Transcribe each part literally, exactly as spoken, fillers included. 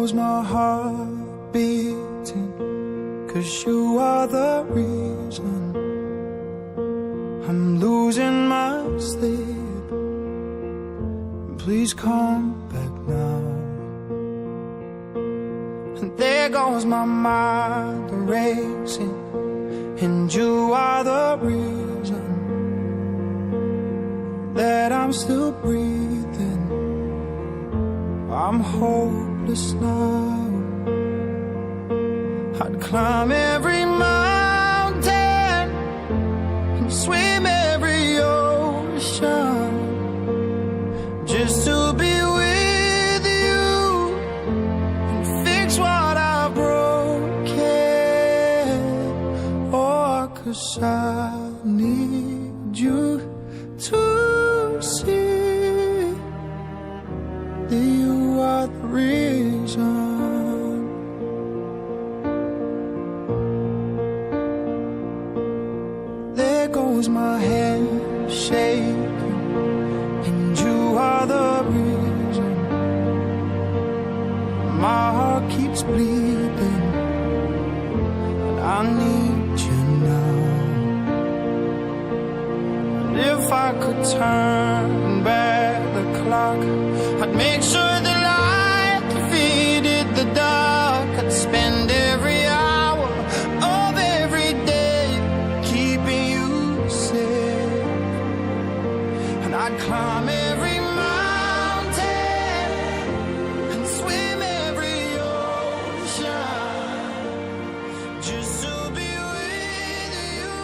Knows my heart beating, 'cause you are the reason I'm losing my sleep. Please come back now. And there goes my mind racing, and you are the reason that I'm still breathing. I'm hopeless now. I'd climb every mountain and swim every ocean just to be with you and fix what I've broken. Oh, 'cause I need you to see that you are the reason. There goes my hand shaking, and you are the reason. My heart keeps bleeding, and I need you now. And if I could turn back the clock, I'd make sure the light defeated the dark. I'd spend every hour of every day keeping you safe. And I'd climb every mountain and swim every ocean just to be with you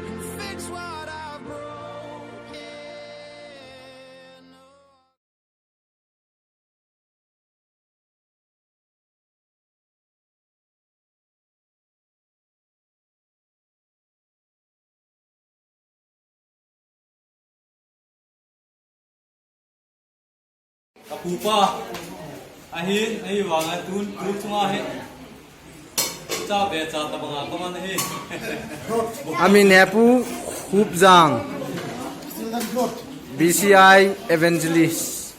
and fix what I've broken. Ka pupa ahin, ahivanga tun, tu chunga hi. Cha be cha tabanga kaman ahi. Amin he Pu Khupjang, B C I Evangelist.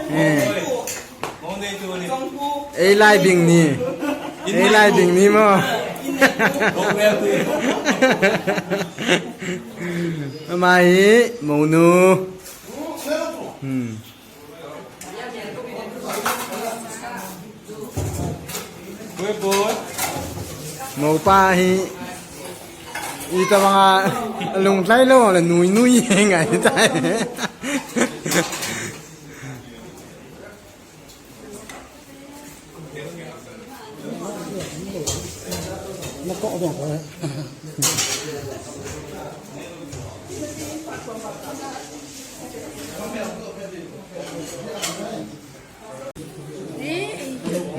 Eh. Ei lai ding ni. Ei lai ding ni mo. Ama hi monu. Hmm. Mopa hi itobanga lungthai lou le nui nui ngai tai.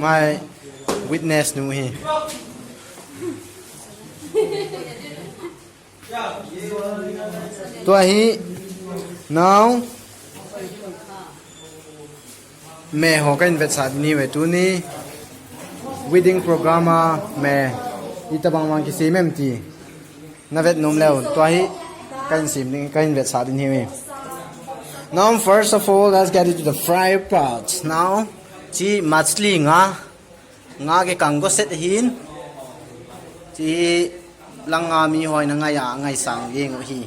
My witness nu hi. Tua hi, now, me ho ka invetsah ding hi ve tuni. Wedding program a me itobang vang kisei mem ti. Na vet nom leu, tua hi ka insem ding, ka invetsah ding hi ve. Now, first of all, let's get into the fry part. Now, chi machli nga, nga kikang go set ahin. Chi langa mi hoi na ngai a, ngai sang jeng u hi.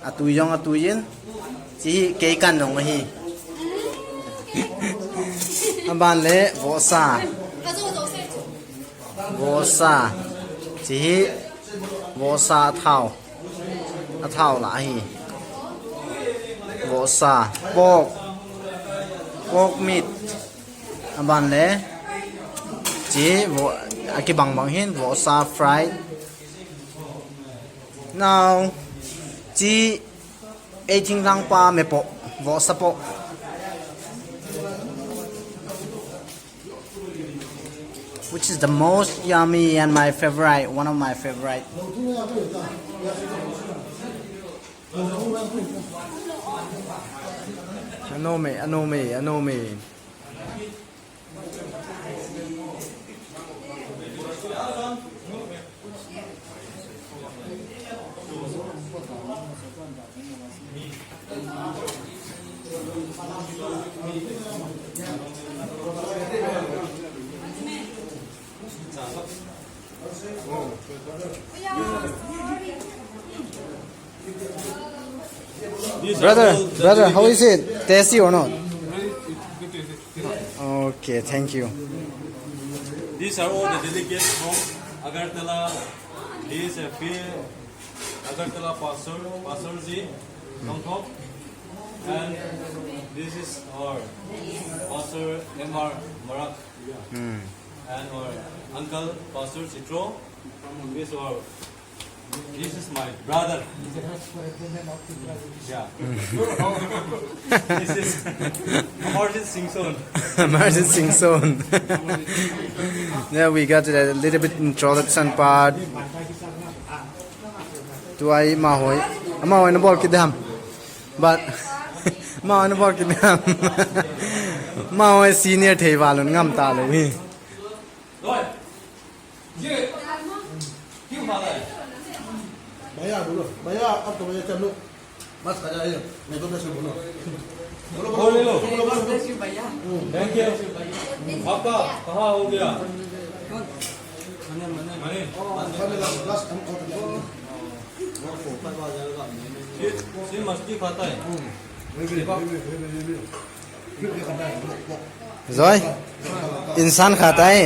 Atui jong atui in. Chi hi kei kan jong ahi. Aban le vohsa. Vohsa. Chi hi vohsa athao. Athao lah ahi. Vohsa. Pork. Pork meat. Aban le. Chi vo, akibang bang hin vohsa fried. Now, chi ei thinglhang pa me poh, vohsa poh. Which is the most yummy and my favorite, one of my favorite. Ano me, ano me, ano me. Brother, brother, how is it? Tasty or not? Okay, thank you. These are all the delegates from Agartala. He is a field Agartala pastor, Pastor Ji Thongthop. And this is our Pastor M R Marak. Hmm. And our uncle, Pastor Chitro. This is our, this is my brother. Yeah. This is Amarjit Singson. Amarjit Singson. Yeah, we got a little bit introduction part. Tua hi amahoi. Amahoi na bol kit dem. But amahoi na bol kit dem. Amahoi senior thei val un ngam talou hi. भैया बोलो, भैया, अब तो भैया चलो। मत खा जाइए, नहीं तो कैसे बोलो। बोलो, बोलो, बोलो, बोलो, बोलो। Thank you. आपका कहाँ हो गया? मने, मने, मने। ये, ये मछली खाता है। Joy, इंसान खाता है।